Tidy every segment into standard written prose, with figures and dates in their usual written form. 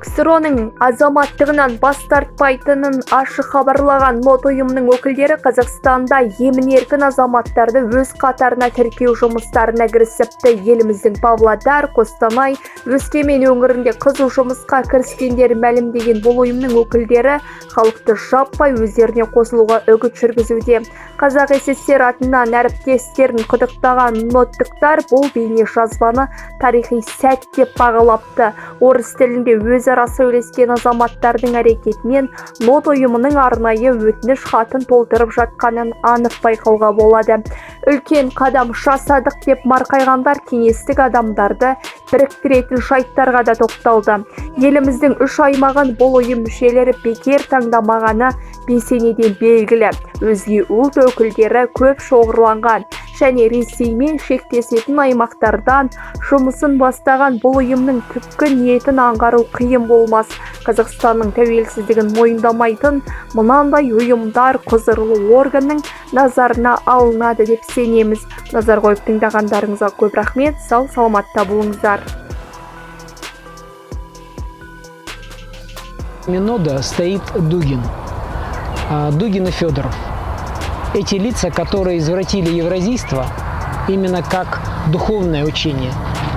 КСРО-ның азаматтығынан бас тартпайтынын ашық хабарлаған НОТ ұйымының өкілдері Қазақстанда емін-еркін азаматтарды өз қатарына тіркеу жұмыстарына кірісіпті. Еліміздің Павлодар, Қостанай, Өскемен өңірінде қызу жұмысқа кіріскендерін мәлімдеген бұл ұйымның өкілдері халықты жаппай өздеріне қосылуға үгіт жүргізуде. Қазақ СССР атынан әріптестерін құттықтаған ноттықтар бұл бейне жазбаны тарихи сәт деп бағалапты. Орыс тілінде өзара сөйлескен азаматтардың әрекетінен НОТ ұйымының арнайы өтініш хатын толтырып жатқанын анық байқауға болады. Үлкен қадам жасадық деп марқайғандар кеңестік адамдарды біріктіретін жайттарға да тоқталды. Еліміздің үш аймағын бұл ұйым мүшелері бекер таңдамағаны бесенеден белгілі. Өзге ұлт өкілдері көп шоғырланған және Ресеймен шектесетін аймақтардан жұмысын бастаған бұл ұйымның түпкі ниетін аңғару қиын болмас. Қазақстанның тәуелсіздігін мойындамайтын мынандай ұйымдар құзырлы органның назарына алынады деп сенеміз. Назар қойып тыңдағандарыңызға көп рахмет. Сау саламатта болыңыздар. Минода стоит Дугин. Дугин и Федоров. Эти лица, которые извратили евразийство именно как духовное учение,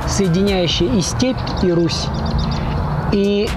соединяющее и степь, и Русь. И